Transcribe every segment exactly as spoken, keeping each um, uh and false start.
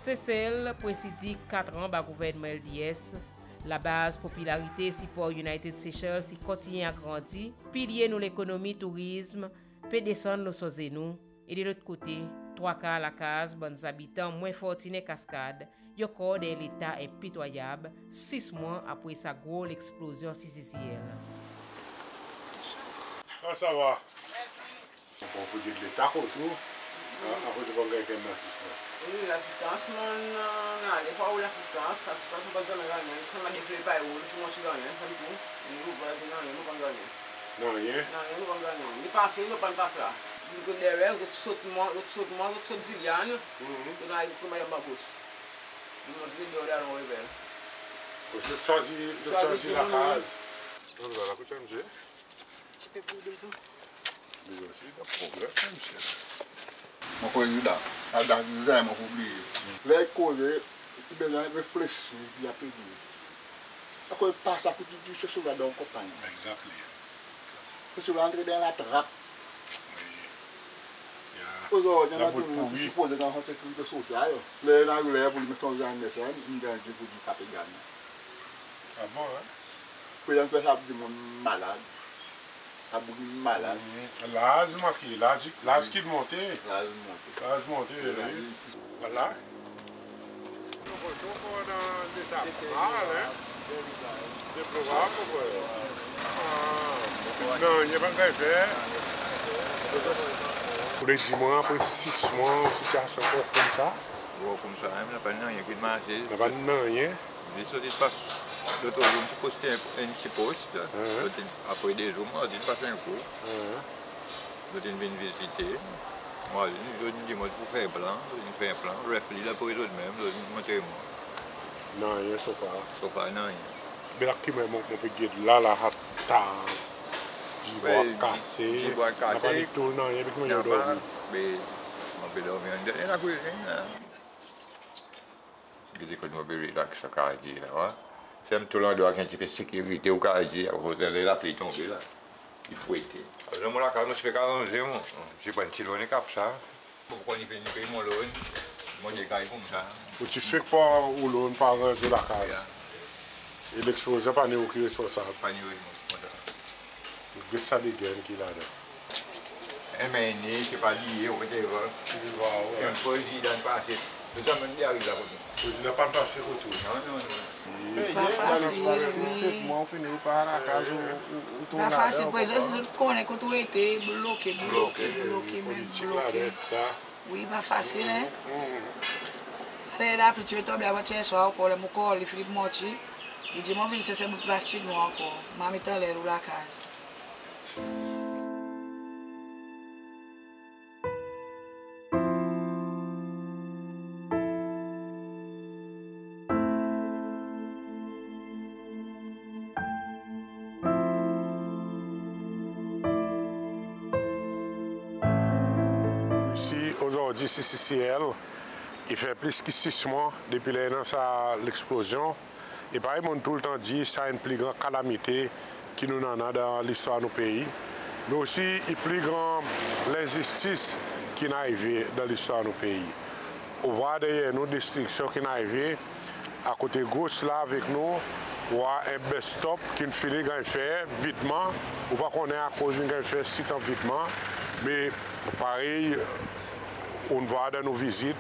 Sesel, presidir kat an ba gouvernman L D S, labaz popilarite sipor United Seychelles i kontinyen agrandi, pilye nou lekonomi tourizm pe desann lo son zenou, e de lot kote, trwa kar lakaz bann zabitan mwen fortinen Cascade i ankor dan en leta enpitwayab, sis mwan apre sa gro leksplozyon C C C L. Koman sa va? Mersi. Ankor pou dir leta kot ou, a, akoz ou pa'n ganny okenn lasistans? Wi, lasistans, mon, euh, mon ale pou lasistans, lasistans mon pa'n zanmen gannyen, selman defle payroll ki mon ti gannyen, sa se tou. Ni ou pa dir nanryen, mon pa'n gannyen. Nanryen? Nanryen, mon pa'n gannyen. Li pase, li pa'n pas la. Li kot deryer, zot sot mwan, zot sot mwan, zot sot Dilian, zot al kot madanm Babos. Li montre li dor dan Revel. Zot swazir, zot swazir lakaz. Non, la, la, koute msye. Ti pe pou dezon. Dezon si, dan problenm, msye. Mon konnen la, la, la, zanmen mon pou bliye. Ler i koze, i bezwen reflesir, i a pe dir. Akoz pa sa ki dir, dir se sila dan konpannyen. Exactly. Se sila antre dan latrap. Wi. Ya. Ozordi, labout pouri. Sipoze dan sekirite sosyal. Ler i ariv ler pou li met son zanmen, in ganny dir pou dir pa pe ganny. A bon, en? Prezan fer sa dimoun malad. Sa boug malad. Mm, laz manke, laz, laz ki monte. Laz monte. Laz monte, wi. Vwala. Lokomasyon ankor dan leta mal, en. Deplorab, mon frer. A, non, i a pa ganny fer. Ou le dir mwan apre sis mwan, sitiasyon ankor koumsa? Ankor koumsa, en, napa nanryen ki'n marse. Napa nanryen. Zis zot in pas, lot zour ti poste en, en ti post, zot in, apre de zour, mardi in pas en kou. Zot in vin vizite. Mardi, zot in dir mwan pou fer plan, zot in fer plan. Refli la pou zot menm, zot in montre mwan. Nanryen, so far. So far, nanryen. Be la ki mwan mon, mon pe get la, la, ata. Dibwa kase. Dibwa kase. Napa ni toul, nanryen, be ki mwan mon dormi. Be mon pe dormi anndan lakwizin la. Gete kot mon pe rilaks sa kartye la, wa. Sanmenm tou landrwa ki en pti pe sekirite ou kartye, akoz ler lapli tonbe la, i fwete. Akoz mon lakaz, mon ti pe aranze, mon. Ti pran ti lone kap sa. Mon konn i pe, i pe mon lone, mon degay koumsa. Ou ti fek pran ou lone, pa aranze lakaz. Ya. E leksplozyon pa ni ou ki responsab. Pa ni ou ki responsab. Get sa degen ki ladan. Enben, se pa li, ou pe dir, wi. Enn prezidan pase. Tou sa menm li ariv la kot nou. Prezidan pa pase kot ou. Non, non, non. Pa fasil, wi. Set mwan ou fini, ou pa lakaz, ou, ou, ou tourn ladan. Pa fasil, prezidan, si zot konnen kot ou ete, bloke, bloke, bloke, menm bloke. Wi, pa fasil, en. Ler lapli ti pe tonbe avan tyer swar ankor, ler mon kor li, Philippe Morty, i dir mwan vin serye bout plastik nou ankor. Marmit anler lou lakaz. Si ozordi C C C L i fer plis ki sis mwan depi ler i annan sa leksplozyon, e parey mon'n toultan dir, sa enn pli gran kalamite ki nou'n annan dan listwar nou pei, me osi i pli gran lenzistis ki'n arive dan listwar nou pei. Ou war deryer nou destriksyon ki'n arive, akote gos la avek nou, ou war en bus stop ki'n fini ganny fer vitman, ou pa konnen akoz in ganny fer sitan vitman, me parey ou'n war dan nou vizit,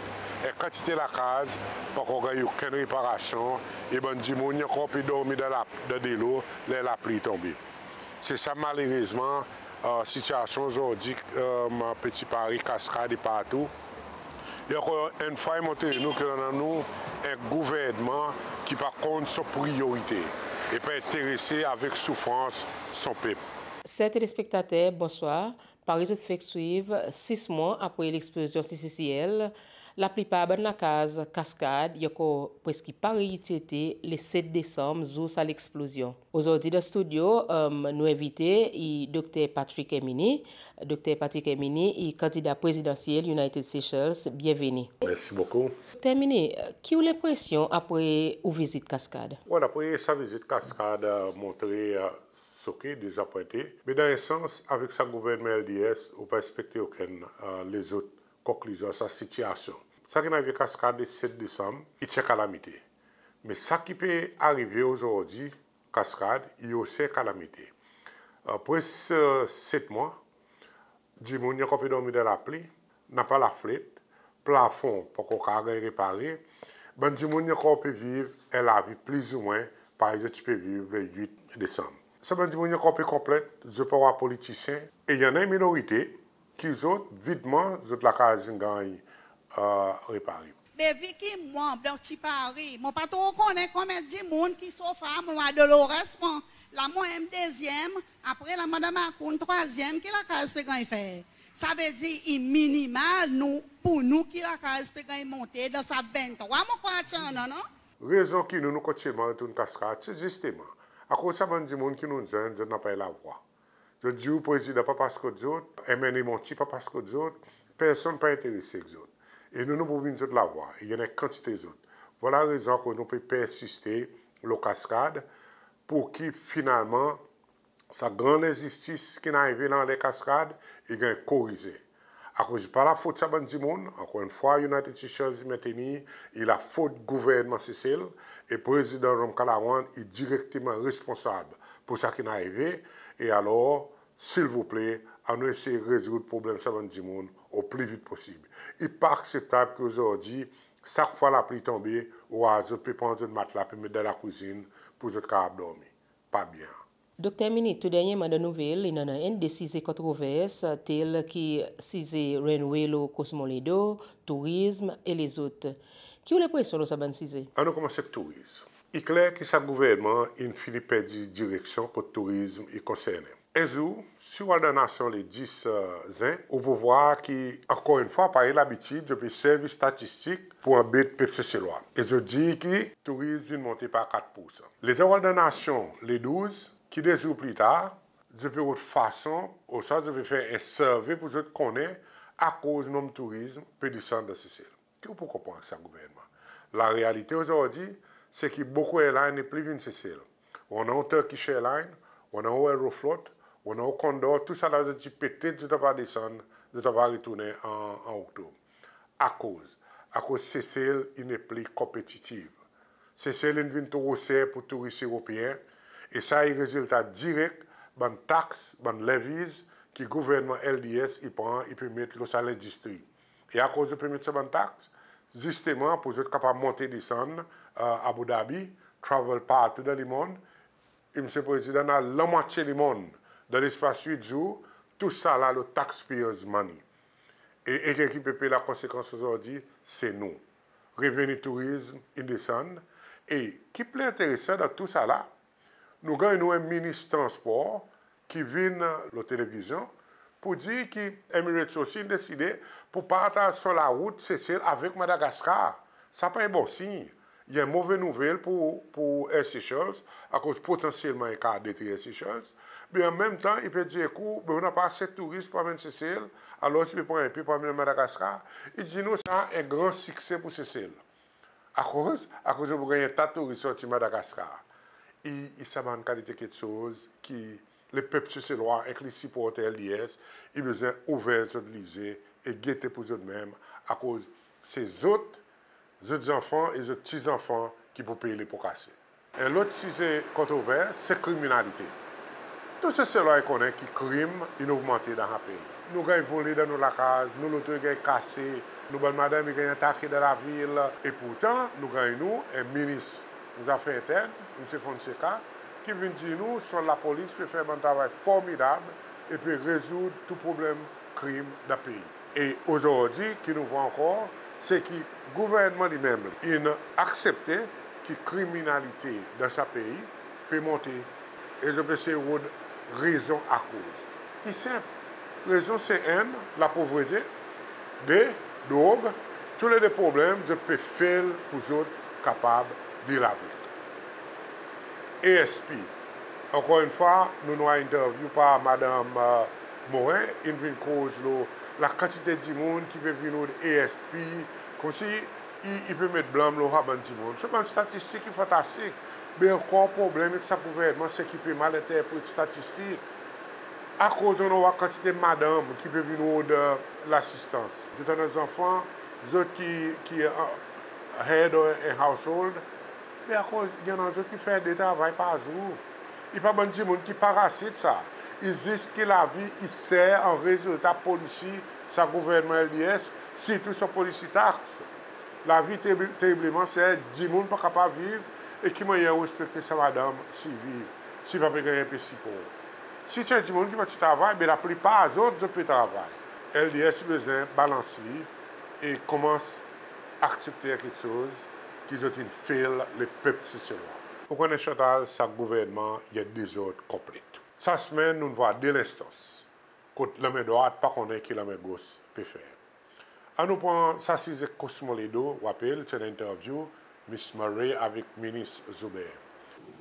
en kantite lakaz pa ankor ganny okenn reparasyon, e bann dimoun i ankor pe dormi dan la, dan delo ler lapli tonbe. Se sa malerezman, e, sitiasyon ozordi, e, Peti Pari, Cascade e partou. E ankor enn fwa i montre nou ki nou annan nou en gouvernman ki pa konn son priyorite e pa enterese avek soufrans son pep. Ser telespektater, bonswar. Parey zot fek swiv, sis mwan apre leksplozyon C C C L, laplipar bann lakaz Cascade i ankor preski parey i ti ete le set Desanm, zour sa leksplozyon. Ozordi dan stidyo, e, nou envite i Dokter Patrick Herminie. Dokter Patrick Herminie i kandida prezidansyel United Seychelles. Byenveni. Mersi bokou. Dokter Herminie, ki ou lenpresyon apre ou vizit Cascade? Wel, apre sa vizit Cascade, e, montre, e, soke, dezapwente. Me dan en sans, avek sa gouvernman L D S, ou pa ekspekte okenn, e, lezot konklizyon sa sitiasyon. Sa ki'n arive Cascade le set Desanm, i ti en kalamite. Me sa ki pe arive ozordi Cascade, i osi en kalamite. Apre set mwan, dimoun i ankor pe dormi dan lapli, napa laflet, plafon pa ankor kapab ganny repare, bann dimoun i ankor pe viv en lavi plizoumwen parey zot ti pe viv le wit Desanm. Sa bann dimoun i ankor pe konplent zot pa war politisyen, e i annan en minorite ki zot, vitman, zot lakaz in ganny repare. Be vi ki mwan, dan Ti Pari, mon pa tro konnen konbyen dimoun ki sofer, mon war Dolores, mwan, la mon enn dezyenm, apre la Madanm Akoun trwazyenm ki lakaz pe ganny fer. Savedir i minimal nou, pour nou ki lakaz pe ganny monte dan sa venntrwa, mon krwar ti annan, non? Rezon ki nou, nou kontinyen retourn Cascade, se zisteman akoz sa bann dimoun ki nou'n zwenn, zot napa lavwa. Zot dir ou Prezidan pa pas kot zot, MNA Monti pa pas kot zot, personn pa enterese ek zot. E nou, nou pou vin zot lavwa, e i annan en kantite zot. Vwala rezon akoz nou pe persiste lo Cascade, pour ki finalman sa gran lenzistis ki'n arive dan anler Cascade i ganny korize. Akoz i pa lafot sa bann dimoun, ankor enn fwa, United Seychelles i mentenir i lafot gouvernman Sesel, e Prezidan Ramkalawan i direkteman responsab pour sa ki'n arive. E alor, silvouple, annou esey rezoud problenm sa bann dimoun o pli vit posib. I pa akseptab ki ozordi, sak fwa lapli tonbe, ou war zot pe pran zot matla, pe met dan lakwizin pour zot kapab dormi. Pa byen. Dokter Minie, tou dernyerman dan nouvel, in annan enn de size kontrovers, tel ki size runway lo Cosmoledo, tourizm e lezot. Ki ou lenpresyon lo sa bann size? Annou konmans ek tourizm. I kler ki sa gouvernman in fini perdi direksyon kot tourizm i konsernen. En zour, si ou al dan Nasyon le dis Zen, ou pou vwar ki, ankor enn fwa, parey labitid, zot pe servi statistik pour anbet pep Seselwa. E zot dir ki tourizm in monte par kat poursan. Letan ou al dan Nasyon le douz, ki de zour pli tar, zot pe rod fason, ouswa zot pe fer en survey pour zot konnen akoz nonm tourizm pe desann dan Sesel. Ki ou pou konpran sa gouvernman? Larealite ozordi, se ki bokou airline nepli vin Sesel. Ou annan ou Turkish Airline, ou annan ou Aeroflot, ou annan ou Condor, tou sa la zot dir petet zot ava desann, zot ava retournen an, an Oktob. Akoz? Akoz Sesel i nepli konpetitiv. Sesel in vin tro ser pour touris Eropeen, e sa i rezilta direk bann taks, bann levies ki gouvernman LDS i pran, i pe met lo sa lendistri. E akoz zot pe met sa bann taks? Zisteman pour zot kapab monte desann, e, Abu Dhabi, travel partou dan lemonn. E Msye Prezidan, nou al lanmwatye lemonn dan lespas wit zour, tou sa la lo taxpayers' money. E, e ki pe pey lakonsekans ozordi, se nou. Reveni tourizm in desann. E ki pli enteresan dan tou sa la, nou ganny nou en minis transpor ki vin lo televizyon pour dir ki Emirates osi in deside pour partaz son larout Sesel avek Madagaskar. Sa pa en bon siny. I en move nouvel pour, pour Air Seychelles, akoz potansyelman i kapab detri Air Seychelles. Me an menm tan, i pe dir ek ou, be ou napa ase touris pour anmenn Sesel, alor i pe pran en pe pour anmenn Madagaskar. I dir nou sa en gran sikse pour Sesel. Akoz, akoz ou pou ganny en ta touris sorti Madagaskar. E, e sa bann kalite keksoz ki lepep Seselwa, enkli siporter LDS, i bezwen ouver zot lize e gete pour zot menm, akoz se zot, zot zanfan e zot pti zanfan ki pou pey lepo kase. En lot size kontrovers, se kriminalite. Tou Seselwa i konnen ki krim in ogmante dan sa pei. Nou ganny vole dan nou lakaz, nou loto i ganny kase, nou bann madanm i ganny atake dan lavil. E pourtan, nou ganny nou en minis zafer entern, Msye Fonseka, ki vin dir nou son lapolis pe fer bann travay formidab e pe rezoud tou problenm krim dan pei. E ozordi, ki nou vwar ankor, se ki gouvernman li menm in aksepte ki kriminalite dan sa pei pe monte. E zot pe esey rod rezon akoz. I senp. Rezon se, enn, lapovrete, de, drog, tou le de problenm zot pe fail pour zot kapab deal avek. ASP. Ankor enn fwa, nou, nou war entervyou par Madanm, e, Morin, in vin koz lo lakantite dimoun ki pe vin rod ASP, konmsi i, i pe met blanm lo sa bann dimoun. Se bann statistik ki fantastik. Me ankor problenm ek sa gouvernman, se ki pe mal enterpret statistik. Akoz ou war kantite madanm ki pe vin rod, e, lasistans. Zot annan zanfan, Zot ki, ki, uh, head of a household, be akoz i annan zot ki fer de travay par zour. I pa bann dimoun ki parasit sa. I zis ki lavi i ser an rezilta polisi sa gouvernman L D S, sirtou son polisi tax. Lavi terib-, teribleman ser, dimoun pa kapab viv, e ki mannyer ou ekspekte sa madanm sirviv si i pa pe ganny en pe sipor? Si ti en dimoun ki pa ti travay, be laplipar zot, zot pe travay. L D S i bezwen balans li e konmans aksepte en keksoz ki zot in fail lepep Seselwa. Ou konnen Chantal, sa gouvernman i en dezord konplet. Sa semenn nou'n vwar de lenstans kot lanmen drwat pa konnen ki lanmen gos pe fer. Annou pran sa size Cosmoledo, ou rapel, ti annan entervyou Miss Murray avek Minis Zoubert.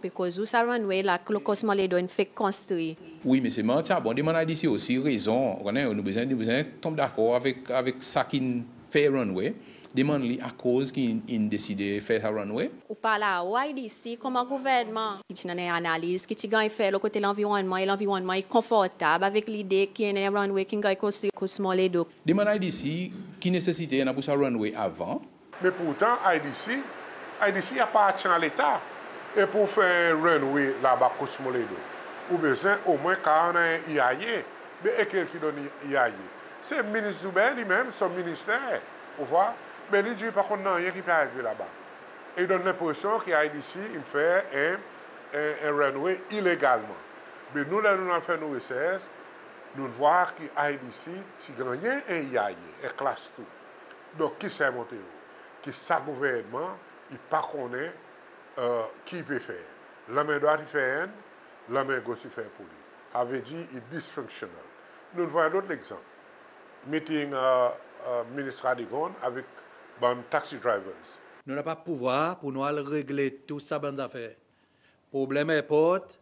Because ou sa runway la, Cosmoledo in fek konstri. Wi, Msye Mer, ti a bon demann I D C osi rezon. Ou konnen, nou bezwen, nou bezwen tonm dakor avek, avek sa ki'n fer runway. Demann li akoz ki in, in deside fer sa runway. Ou pa la, ou I D C, konman gouvernman, ki ti annan en analiz ki ti ganny fer lo kote lanvironnman, e lanvironnman i konfortab avek lide ki en runway ki'n ganny konstri Cosmoledo. Demann I D C ki nesesite i annan pour sa runway avan. Me pourtan, I D C, I D C i apartyen a Leta. E pour fer en runway laba Cosmoledo, ou bezwen omwen kapab annan en E I A. Be lekel ki donn E I A? Se Minis Zoubert li menm, son minister, ou vwar. Be li dir pa konn nanryen ki pe arive laba. E i donn lenpresyon ki I D C in fer en, en, en runway ilegalman. Be nou, ler nou'n al fer nou resers, nou'n vwar ki I D C ti gannyen en E I A, en class two. Donk, ki sa i montre ou? Ki sa gouvernman i pa konnen, e, ki i pe fer. Lanmen drwat i fer enn, lanmen gos i fer pour li. Savedir i dysfunctional. Nou'n vwar en lot legzanp. Meeting, e, e, Minis Radegonde avek bann taxi drivers. Nou napa pouvwar pour nou al regle tou sa bann zafer. Problenm airport,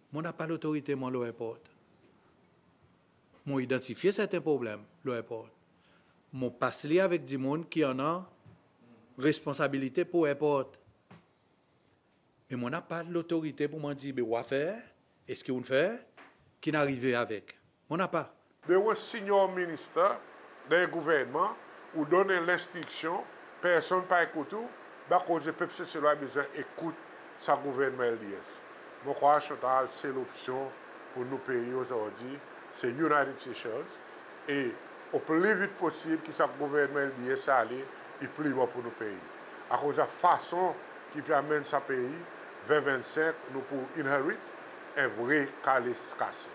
mon napa lotorite mwan lo airport. Mon idantifye serten problenm lo airport. Mon pas li avek dimoun ki annan responsabilite pour airport. Me mon napa lotorite pour mwan dir, be ou a fer, eski ou'n fer, ki'n arive avek. Mon napa. Be ou en senior minister dan en gouvernman, ou donn en lenstriksyon, personn pa ekout ou, be akoz lepep Seselwa i bezwen ekout sa gouvernman L D S. Mon krwar, Chantal, sel opsyon pour nou pei ozordi, se United Seychelles, e o pli vit posib ki sa gouvernman L D S ale, i pli bon pour nou pei. Akoz lafason ki i pe anmenn sa pei, ven vennsenk, nou pou inherit en vre kale kase.